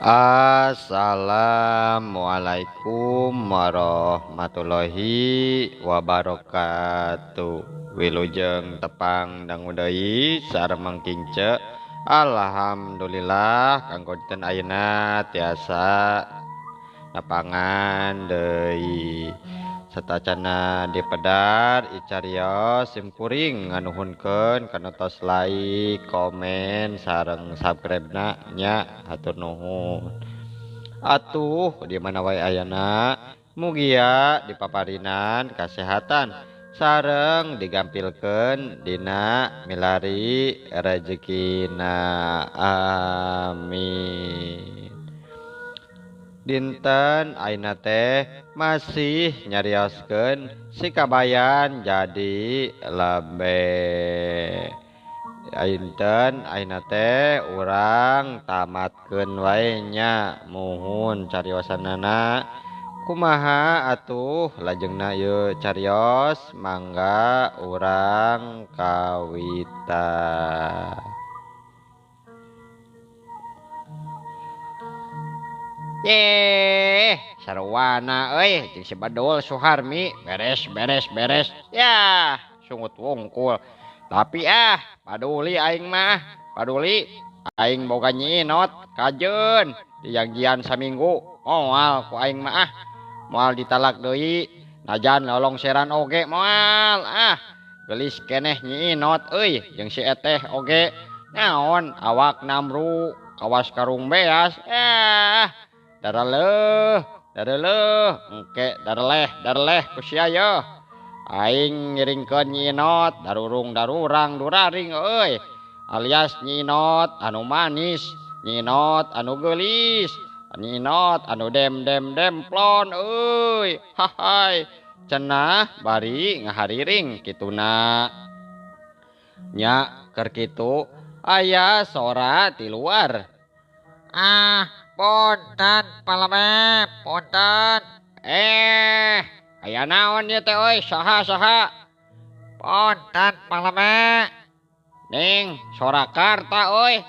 Assalamualaikum warahmatullahi wabarakatuh. Wilujeng tepang dangu deui sareng kince. Alhamdulillah kanggo dinten ayeuna tiasa nepangan deui. Satacana dipedar icarios simkuring nganuhunkeun kana tos like, komen sareng subscribe-na nya hatur nuhun. Atuh di mana wae ayana mugia dipaparinan kasehatan sareng digampilkeun dina milari rejekina, amin. Dinten ayeuna teh masih nyarioskeun si kabayan jadi lembe. Dinten ayeuna teh urang tamatkeun wae nya, muhun cariosanana kumaha atuh lajengna ieu carios mangga urang kawitan. Yeh, sarwana euy jeung si Badul Suharmi beres beres beres. Yah, sungut wungkul. Tapi ah, paduli aing mah, paduli aing boga nyinot kajeun dijanjian saminggu moal ku aing mah ah. Moal ditalak deui, najan lolongseran oge moal ah. Geulis keneh nyinot euy jeung si eteh oge. Naon awak namru kawas karung beas. Eh, daraleuh, daraleuh, engke dareleh, dareleh ku sia yeuh. Aing ngiringkeun nyinot darurung darurang duraring euy. Alias nyinot anu manis, nyinot anu geulis, nyinot anu dem dem demplon euy. Hahai, cenah bari ngahariring kituna. Nya keur kitu aya sora ti luar. Ah, punten paleme, punten. Eh, aya naon ieu teh euy, saha saha? Punten paleme. Ning, Surakarta euy.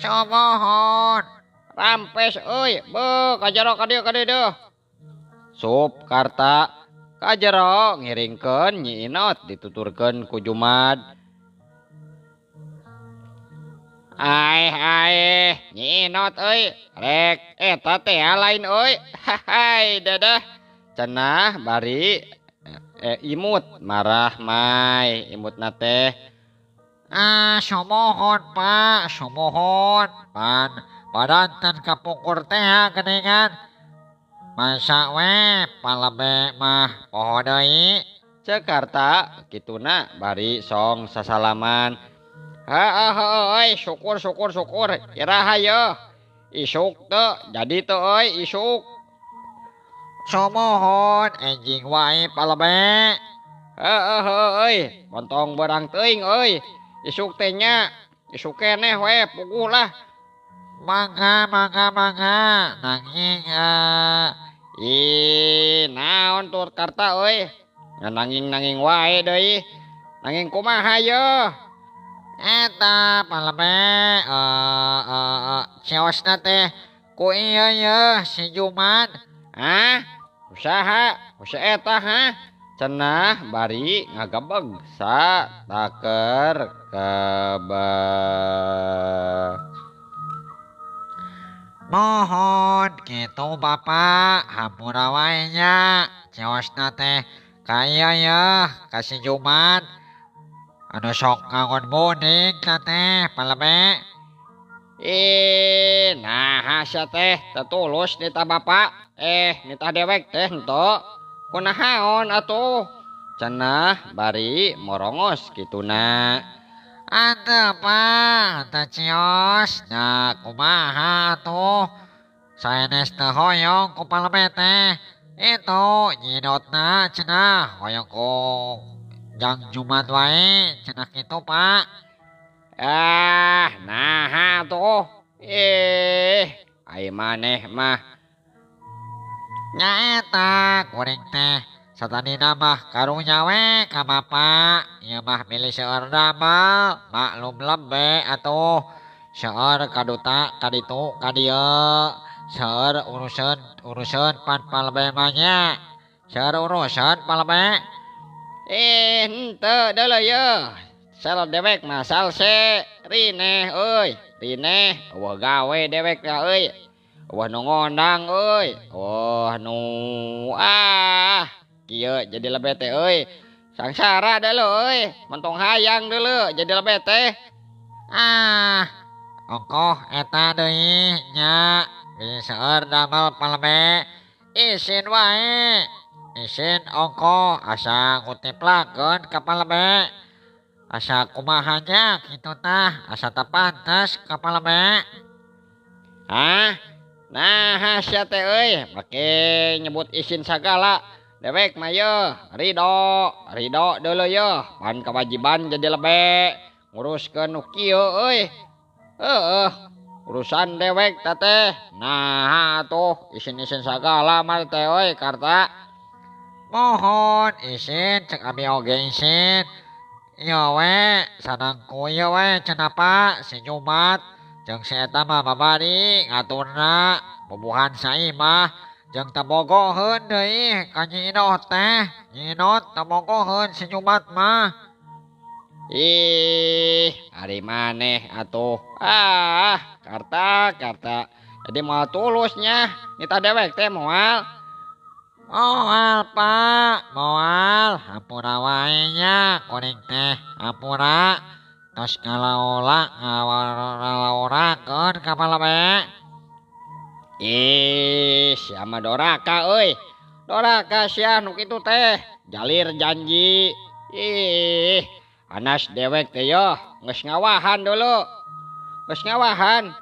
Sumohon. Rampes euy, beuh kajero ka dieu ka dieu deuh. Sup Karta kajero ngiringkeun Nyi Inot dituturkeun ku Jumad. Aeh aeh, Nyi Inot euy, rek eta teh lain euy. Hahai dadah. Cenah bari imut marah mai imutna teh. Ah, sumohon Pak, sumohon. Pan padanten kapungkur teh geuningan. Masa we palebe mah poho deui. Ceuk Karta kituna bari song sasalaman. Heeh heeh euy, syukur syukur syukur. Iraha yeuh. Isuk teu jadi teu euy isuk. Sumohon enjing wae palebe. Heeh heeh euy, montong beurang teuing euy. Isuk teh nya, isuk keneh we puguh lah. Mangga mangga mangga nanging Ih, naon tur Karta euy. Nanging-nanging wae deui. Nanging kumaha yeuh? Eta palebe ciosna teh ku ieu yeuh si Juman. Hah? Usaha, usaha eta ha? Cenah bari ngagebeg sa taker kebe. Mohon kitu Bapak, hampura wae nya. Ciosna teh ka ieu yeuh ka si Juman. Anu sok ngangon munding ka teh palebe. Ih, naha sia teh tetulus nitah bapak. Nitah dewek teh henteu. Kunahaon atuh? Cenah bari morongos kituna. Atuh Pak, teu cios. Nya kumaha atuh? Saenes teu hoyong ku palebe teh. Itu nyidotna cenah hoyong ku Jang Jumat wae cenah kitu Pak. Ah, naha tuh. Ai maneh mah. Nyaeta kuring teh satadina mah karunya we ka Bapak. Ieu mah milih seueur damel, maklum lebe atuh. Seueur kaduta kaditu kadieu. Seueur urusan pan palebe mah nya. Seueur urusan palebe. Henteu deuleu yeuh. Sel dewek mah salse rineh euy. Rineh eueuh gawe dewek teh euy. Eueuh nu ngondang euy. Eueuh nu kieu jadi lebe teh euy. Sangsara deuleu euy. Mentong hayang deuleu jadi lebe teh. Ongkoh eta deui nya. Seueur damel palebe isin wae. Isin ongkoh asa ngutiplakeun ka palebe. Asa kumaha nya kitu tah, asa teu pantes ka palebe. Hah? Nah sia teh euy, make nyebut isin sagala. Dewek mah yeuh, ridho deuleu yeuh, pan kewajiban jadi lebe nguruskeun nu kieu euy. Heueuh, urusan dewek teh. Nah atuh isin-isin sagala mah teh euy Karta. Mohon isin cek abi oge isin. Ieu we sanang ku ieu we cenah Pak si Jumat jeung si eta mah babari ngaturna bubuhan saimah jeung teu bogoheun deui ka Nyi Inoh teh. Nyi Inoh teu bogoheun si Jumat mah. Ih, ari maneh atuh. Karta. Jadi moal tulusnya nita dewek teh moal. Moal Pak, moal. Hampura wae nya kuring teh, hampura. Tos ngalaola ngalaorakeun ka palebe. Ih, sia mah doraka euy. Doraka sia nu kitu teh, jalir janji. Ih, anas dewek teh yoh, geus ngawahan dulu. Geus ngawahan.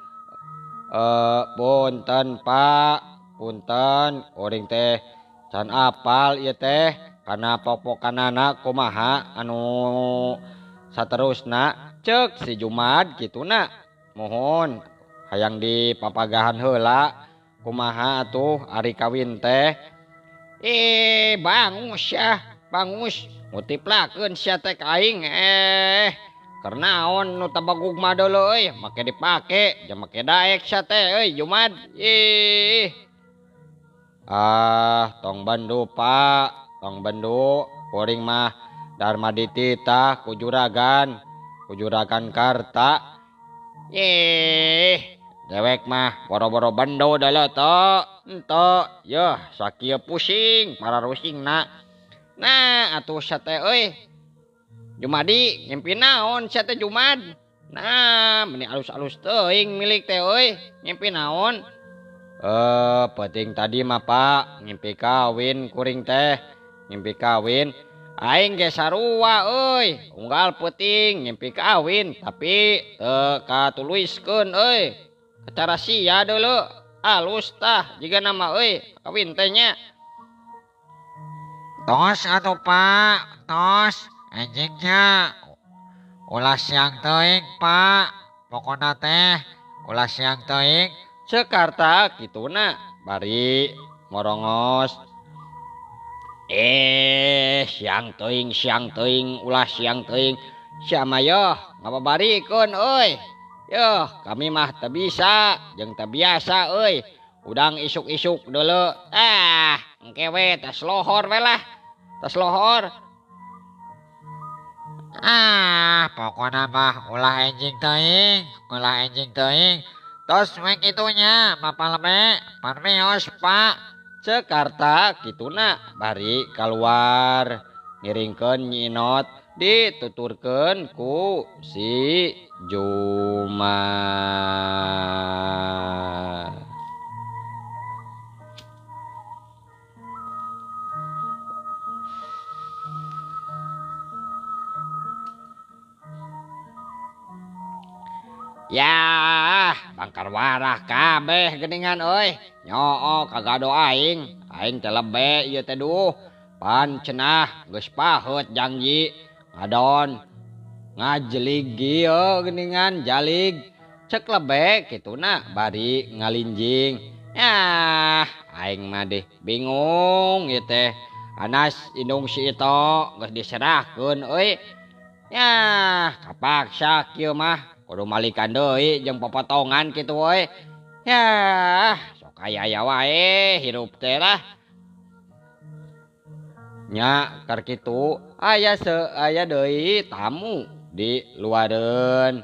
Punten Pak, punten kuring teh can apal ieu teh kana popokanana kumaha anu saterusna ceuk si Jumad kituna. Mohon hayang dipapagahan heula kumaha atuh ari kawin teh. Bangus sia, bangus mutiplakeun sia teh ka aing. Karnaon nu tabagug mah deuleu euy, make dipake jeung make daek sia teh euy Jumad. Ih. Tong bendu Pak, tong bendu kuring mah darma dititah ku juragan, ku juragan Karta. Ih, dewek mah boro-boro bendo deuleu teu, henteu yeuh sakieu pusing pararusingna. Nah atuh sia teh euy. Jumadi ngimpi naon sia teh Jumad? Nah, meni alus-alus teuing milik teh euy, ngimpi naon? Penting tadi mah Pak, ngimpi kawin kuring teh, ngimpi kawin. Aing ge sarua euy, unggal peuting ngimpi kawin tapi teu katuluiskeun euy. Kacara sia deuleu, alus tah jiga nama euy kawin teh nya. Tos atuh Pak, tos enjingnya. Ulah siang teuing Pak, pokona teh ulah siang teuing. Ceuk Karta kituna bari morongos. Siang teuing, siang teuing, ulah siang teuing. Sia mah yoh ngababarikeun euy. Yoh, kami mah teu bisa jeung teu biasa euy. Udang isuk-isuk deuleu. Engke we tas lohor we lah. Tas lohor. Pokona mah ulah enjing teuing, ulah enjing teuing. Tos we kitunya, mapaleme, parmeos Pak. Ceuk Karta kituna bari kaluar ngiringkeun Nyi Inot dituturkeun ku si Jumad. Yah, bangkar warah kabeh geuningan euy. Nyoo kagado aing, aing teh lebe ieu teh duh. Pan cenah geus paheut janji ngadon ngajelig ieu geuningan jalig. Cek lebe kituna bari ngalinjing. Yah, aing mah deh bingung ieu teh. Anas indung si Ito geus diserahkeun euy. Yah, kapaksa kieu mah. Kudu malikan deui jeung popotongan kitu euy. Yah, sok aya-aya wae hirup teh lah. Nya keur kitu aya aya deui tamu di luareun.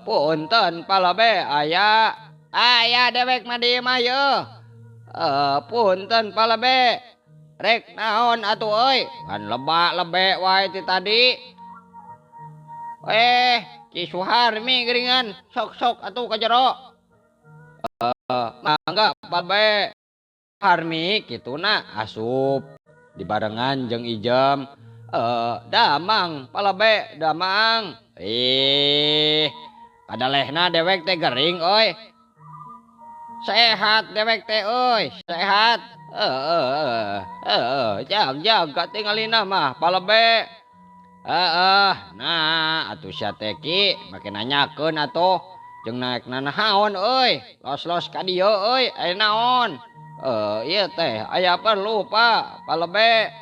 Punten palabe aya aya dewek mah di imah yeuh. Punten palabe rek naon atuh euy ngan lebak lebe wae ti tadi. Ki Suharmi geuringan sok-sok atuh ka jero. Mangga palabe Harmi kituna asup dibarengan jeung Ijem. Damang palabe damang. Kadalehna dewek teh gering euy. Sehat dewek teh euy, sehat. Jag-jag katingalina mah palebe. Nah atuh sia teh ki make nanyakeun atuh jeung naek nanaon euy. Los-los ka dieu euy, aya naon? Ieu teh aya perlu Pak, palebe.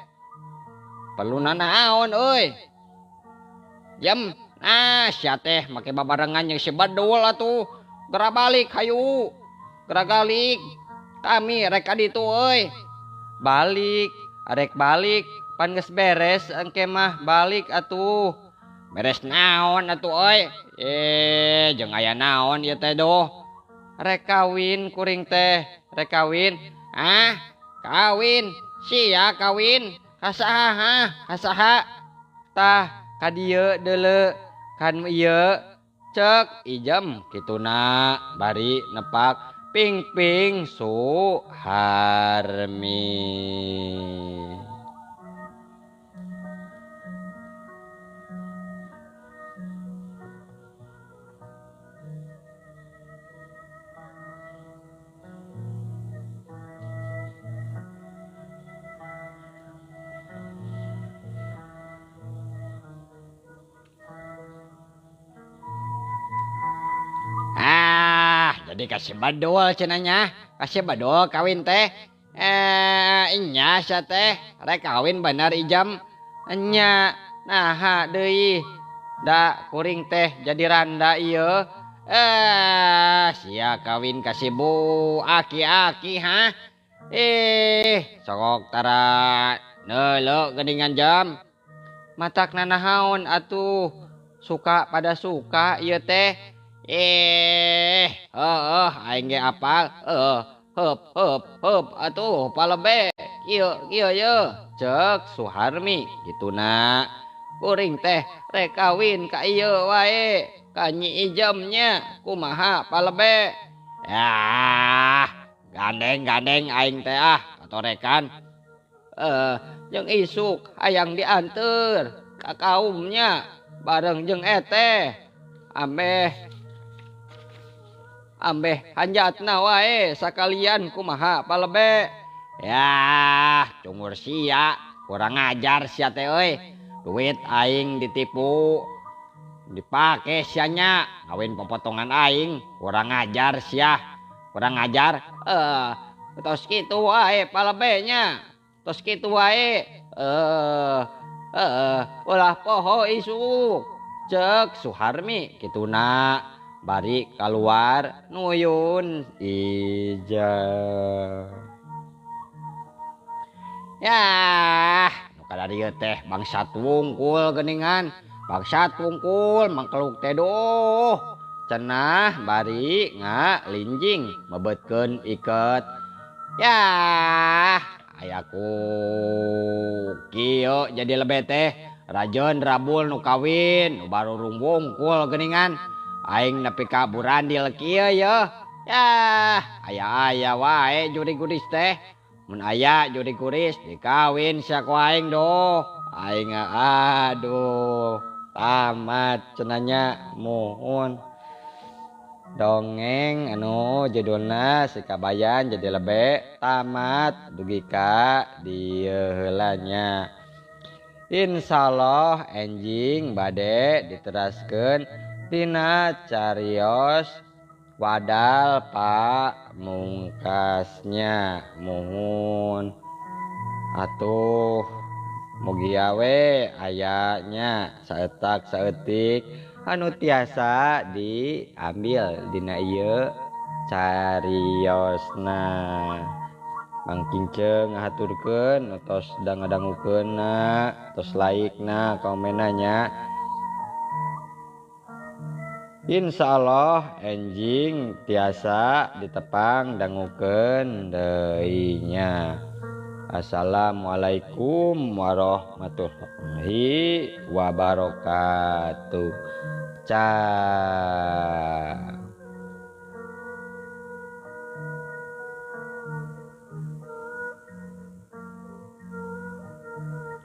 Perlu nanaon euy. Jem, nah sia teh make babarengan jeung si Bedul atuh. Geura balik hayu. Geura balik. Kami rek ka ditu euy. Balik, arek balik pan geus beres engke mah balik atuh. Beres naon atuh euy? Jeung aya naon ieu teh doh. Rek kawin kuring teh, rek kawin. Ah, kawin. Sia kawin. Ka saha ha? Ka saha? Tah ka dieu deuleu kan ieu cek Ijem kituna bari nepak ping-ping Suharmi. Jadi kasih badul cenanya, kasih badul kawin teh. Nya sia teh rek kawin bener Ijam. Nya naha deui da kuring teh jadi randa ieu. Sia kawin kasih bu aki-aki ha. Sokok tara neuleuh geuningan jam. Matak nanahaon atuh suka pada suka ieu teh. Aing ge apal. Heup heup heup atuh palebe. Kieu kieu ye. Cek Suharmi kituna. Kuring teh rek kawin ka ieu wae. Ka Nyi Ijemnya kumaha palebe. Yah, gandeng-gandeng aing teh ah katorekan. Jeung isuk hayang dianteur ka kaumnya bareng jeung eteh. Ambeh hanjatna wae sakalian kumaha palebe. Yah, cungur sia, kurang ajar sia teh euy. Duit aing ditipu, dipake sianya ngawin popotongan aing, kurang ajar sia, kurang ajar. Tos kitu wae palebenya, tos kitu wae. Ulah poho isuk. Cek Suharmi kituna. Bari keluar nuyun Ijam. Yah, nu kadarieu teh bangsat wungkul geuningan. Bangsat wungkul mangkeluk teh doh. Cenah bari ngalinjing mebetkeun iket. Yah, ayaku kieu jadi lebe teh rajeun rabul nu kawin nu barurung wungkul geuningan. Aing nepi ka burandil kieu ye. Yah, aya-aya wae juri guris teh. Mun aya juri guris dikawin sia ku aing doh. Aing aduh, tamat cenanya muhun. Dongeng anu judulna Si Kabayan jadi lebe tamat dugi ka dieu heula nya. Insyaallah enjing bade diteraskeun dina carios wadal Pak mungkasnya muhun atuh. Mugia we aya nya saetak saeutik anu tiasa diambil dina ieu cariosna. Mang Kinceng ngahaturkeun tos dangadangukeunna, tos like na komenna nya. Insya Allah enjing tiasa ditepang dangukeun deui nya. Assalamualaikum warahmatullahi wabarakatuh. Cau.